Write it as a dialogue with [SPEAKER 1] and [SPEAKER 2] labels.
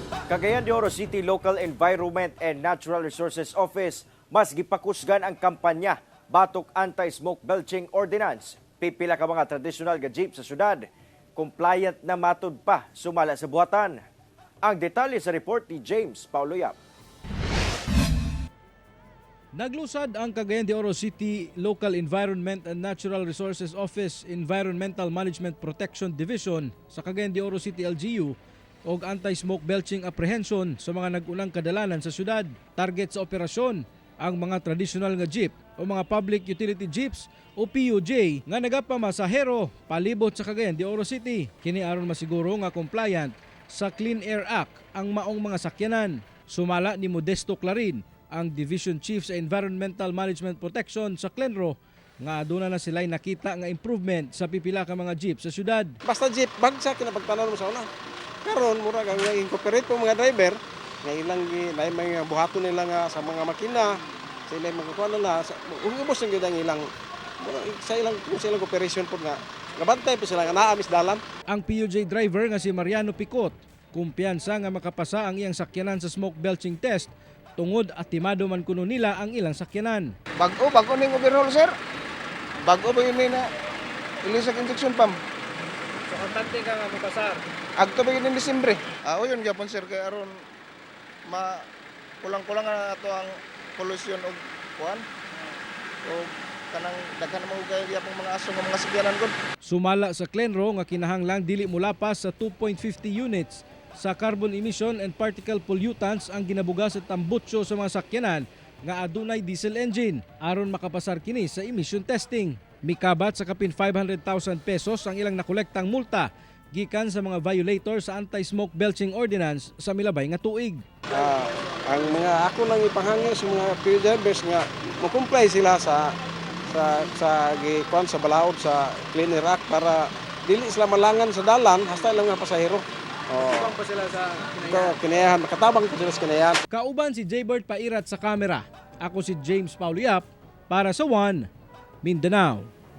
[SPEAKER 1] Cagayan de Oro City Local Environment and Natural Resources Office mas gipakusgan ang kampanya batok anti-smoke belching ordinance. Pipila ka mga tradisyonal nga jeep sa syudad compliant na matud pa sumala sa buhatan. Ang detalye sa report ni James Paulo Yap.
[SPEAKER 2] Naglusad ang Cagayan de Oro City Local Environment and Natural Resources Office Environmental Management Protection Division sa Cagayan de Oro City LGU og anti-smoke belching apprehension sa mga nag-unang kadalanan sa syudad. Target sa operasyon ang mga traditional nga jeep o mga public utility jeeps o PUJ nga nagapamasahero palibot sa Cagayan de Oro City. Kini aron masiguro nga compliant sa Clean Air Act ang maong mga sakyanan. Sumala ni Modesto Clarin, ang Division Chief sa Environmental Management Protection sa Clenro, nga aduna na sila'y nakita nga improvement sa pipila ka mga jeep sa syudad.
[SPEAKER 3] Basta jeep, bagsa kinapagtanaw mo sa una. Karon mura kang incorporate po mga driver nga ilang gi naay mga buhaton nila nga sa mga makina sa ilang mga kuan na sa ubos ang gyud ang ilang mura, sa ilang kung sa ilang cooperation po nga nabantay po sila nga naa mis dalan.
[SPEAKER 2] Ang PUJ driver nga si Mariano Picot, kumpiyansa nga makapasa ang iyang sakyanan sa smoke belching test tungod atimado man kuno nila ang ilang sakyanan.
[SPEAKER 4] Bago, bago ning overhaul, sir. Bago ba yun na ilisag injection pump.
[SPEAKER 2] So kontante ka nga mopasar?
[SPEAKER 4] Agto ba yun in Disyembre? Ah, o yun gyapon, sir, kay aron ma kulang-kulang na ato ang pollution og kuan. O kanang daghan mo kay gyapon mga aso nga mga sakyanan gud.
[SPEAKER 2] Sumala sa Clenro nga kinahanglang dili molapas sa 2.50 units sa carbon emission and particle pollutants ang ginabuga sa tambutso sa mga sakyanan nga adunay diesel engine aron makapasar kini sa emission testing. Mikabat sa kapin 500,000 pesos ang ilang nakolektang multa gikan sa mga violator sa anti-smoke belching ordinance sa milabay nga tuig.
[SPEAKER 3] Ah, ang mga ako nang ipanghangyo sa mga PU drivers nga mo-comply sila sa gi kuan sa balaod sa Clean Air Act para dili sila malangan sa dalan hasta ilang mga pasahero. Oh.
[SPEAKER 2] Pa sila sa
[SPEAKER 3] Kinayahan, makatabang pa sila sa kinayahan.
[SPEAKER 2] Kauban si Jaybird Pairat sa kamera. Ako si James Paulo Yap para sa One Mindanao.